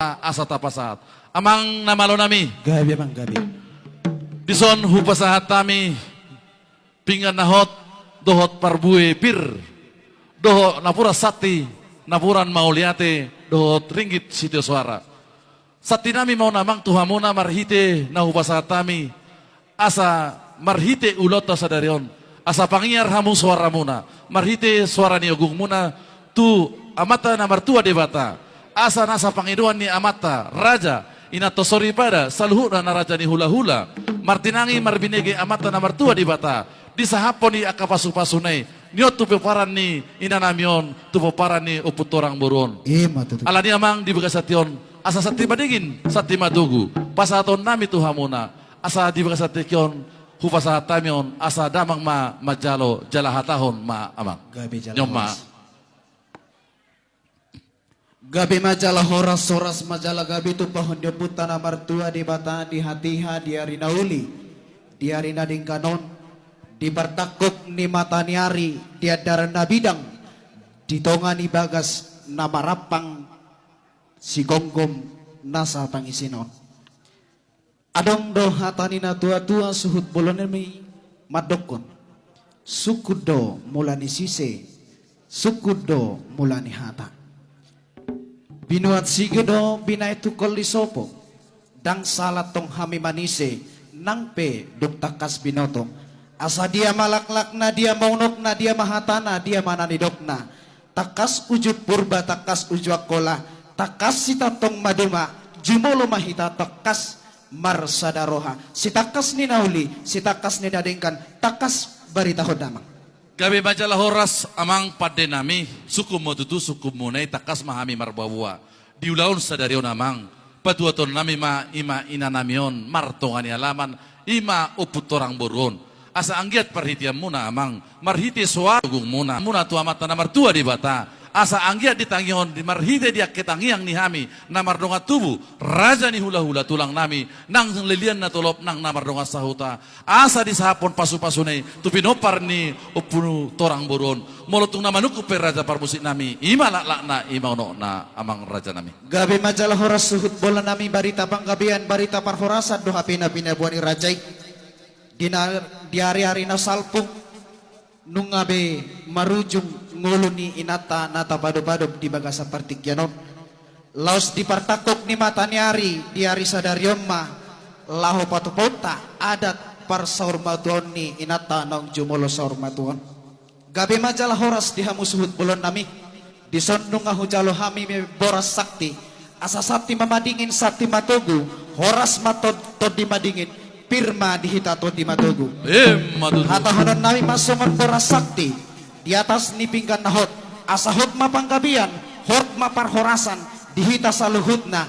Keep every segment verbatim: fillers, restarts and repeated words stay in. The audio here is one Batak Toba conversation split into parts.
asa tapasahat. Amang na malo nami. Gabe, amang, gabe. Dison hupasahat hami pinggan na hot dohot parbue pir, dohot napuran santi, napuran mauliate, dohot ringgit sitio soara. Santi nami ma on, amang, tu hamuna marhite na hupasahat hami, asa marhite ulaonta sadari on, asa pangiar hamu soaramuna marhite soara ni ogungmuna tu Amanta na martua Debata, asa nasa pangidoan ni amanta raja, inanta soripada, saluhutna na raja ni hulahula, martinangi marbinege Amanta na martua Debata, disahaphon i angka pasupasuna i, nion tu pomparan ni ina nami on, tu pomparan ni Ompu Torang boru on. Ima tutu. Alani, amang, di bagasan tingki on, asa santi madingin, santi matogu pasahaton nami tu hamuna, asa di bagasan tingki on hupasahat hami on, asa damang ma manjalo, jala hatahon ma, amang. Gabe jala horas. Nion ma. Gabe ma jala horas, horas ma jala gabe tumpahon ni Ompunta na martua Debata di hatiha di ari na uli, di ari na denggan on, di partangkok ni mata ni ari, di andaran na bidang, di tonga ni bagas na marampang sigomgom nasa tangisin on. Adong do hata ni natuatua suhut bolon nami mandokkon: Sungkun do mula ni sise, sungkun do mula ni hata. Binuat sige do binahen tungkol ni sopo, ndang sala tong hami manise, nang pe dung tangkas binoto. Asa dia ma laklakna, dia ma unokna, dia ma hatana, dia ma na nidokna. Tangkas uju Purba, tangkas uju Angkola, tangkas sitangkos maduma, jumolo ma hita tangkas marsada roha. Sitangkas ni na uli, sitangkas ni na denggan, tangkas baritahon damang. Gabe ma jala horas, amang pande nami, sungkun ma tutu sungkunmuna i, tangkas ma hami marboaboa di ulaon sadari on, amang. Patuaton nami ma, ima ina nami on martonga ni alaman, ima Ompu Torang boru on. Asa anggiat parhiteanmuna, amang, marhite soara ogungmuna, muna tu Amanta na martua Debata, asa anggiat ditangihon di marhite di angka tangiang ni hami na mardongan tubu, raja ni hulahula, tulang nami, nang lilian na tolop, nang na mardongan sahuta, asa disahaphon pasupasuna i tu pinompar ni Ompu Torang boru on. Molo tung na manungkun pe raja parmusik nami, ima laklakna, ima unokna, amang raja nami. Gabe ma jala horas suhut bolon nami, barita panggabean, barita parhorasan do hape na pinaboa ni raja i. Di na, di ariari na salpu, nunga be marujung ngolu ni inanta na tapadopadop di bagasan partingkian on. Laos di partangkok ni mata ni ari, di ari sadari on ma laho patupaonta adat parsaurmatuaon ni inanta naung jumolo saurmatuaon. Gabe ma jala horas di hamu suhut bolon nami. Dison nunga hujalo hami boras sakti, asa santi ma madingin, santi matogu, horas ma to-, tondi madingin, pir ma di hita tondi matogu. Ima tutu. Hatahonon nami ma songon boras sakti di atas ni pinggan na hot, asa hot ma panggabean, hot ma parhorasan di hita saluhutna,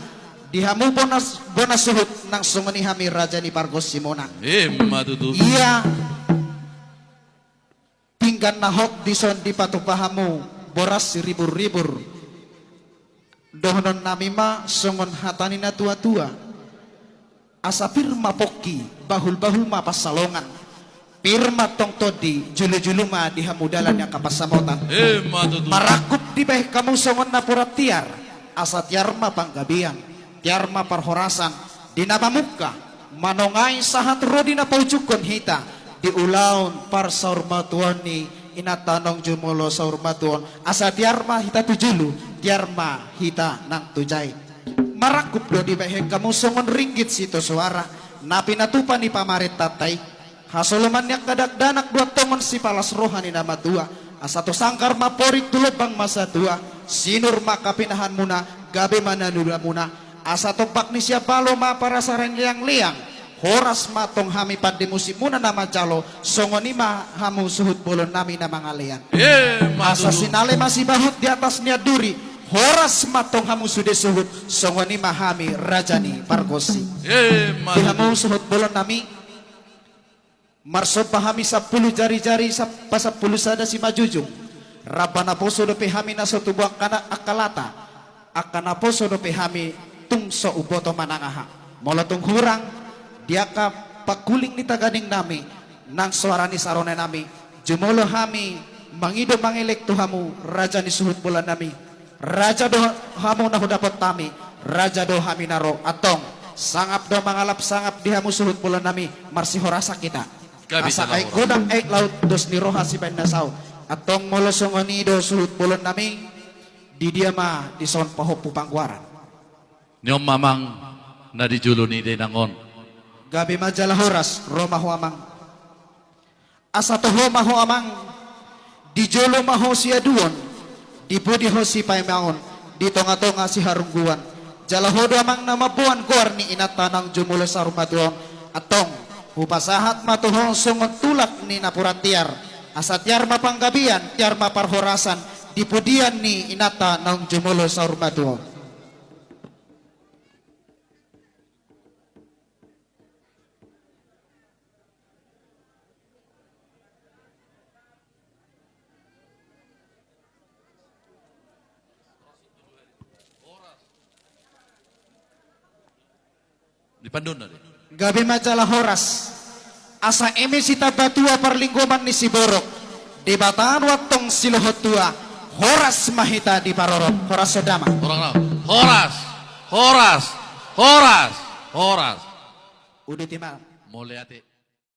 di hamu bona, bona suhut, nang songon i hami raja ni pargonsimuna. Ima tutu. Ia pinggan na hot dison dipatupa hamu boras siriburribur. Dohonon nami ma songon hata ni natuatua: Asa pir ma pongki, bahulbahul ma pansalongan. Pir ma tong tondi, julujulu ma di hamu dalan ni angka pansamotan. Ima tutu. Marangkup dibahen hamu songon napuran tiar, asa tiar ma panggabean, tiar ma parhorasan, di na mamungka, manongai sahat ro di na paujungkon hita, di ulaon parsaurmatuaon ni inanta naung jumolo saurmatuaon, asa tiar ma hita tu julu, tiar ma hita nang tu jae. Marangkup do dibahen hamu songon ringgit sitio soara, na pinatupa ni pamarentanta i. Hasoloman ni angka dakdanak, duan tongon sipalas roha ni na matua, asa tu sanggar ma porik, tu lombang ma satua, sinur ma angka pinahanmuna, gabe ma na niulamuna, asa tombak ni siambalo ma parasaren leangleang. Horas ma tong hami pande musikmuna na manjalo, songon i ma hamu suhut bolon nami na mangalean. Ima tutu. Asa sinale ma sibahut di atas ni anduri, horas ma tong hamu sude suhut, songon i ma hami raja ni pargonsi. Ima tutu. Di hamu suhut bolon nami, marsomba hami sampulu jarijari, sap-, pasampulu sada simanjujung. Rap naposo dope hami na so tubu angka na-, angka lata. Angka naposo dope hami tung so umboto manang aha. Molo tung hurang di angka pangkuling ni taganing nami, nang soara ni sarone nami, jumolo hami mangido mangelek tu hamu, raja ni suhut bolon nami. Raja do hamu na hudapot hami, Raja do hami na ro, antong. Sangap do mangalap sangap di hamu suhut bolon nami, marsihorasan hita. Gabe jala horas. Asa aek godang aek laut, dos ni roha sibaen na saut. Antong molo songon i do suhut bolon nami, di dia ma dison pahompu panggoaran? Ni on ma amang na di jolo ni dainang on. Gabe ma jala horas, ro ma ho amang. Asa toho ma ho amang, di jolo ma ho siaduon, di pudi ho sipaimaon, di tongatonga siharungguan. Jala ho do amang na mamboan goar ni inanta naung jumolo saur matua on. Antong, hupasahat ma tu ho songon tulang ni napuran tiar. Asa tiar ma panggabean, tiar ma parhorasan, di pudian ni inanta naung jumolo saur matua on. Di pandonna de. Gabe ma jala horas. Asa eme sitambatua parlinggoman ni siborok, Debata do antong silohot tua, horas ma hita diparorot. Horas, Soda Amang. Horas, horas, horas, horas. Uduti ma. Mauliate.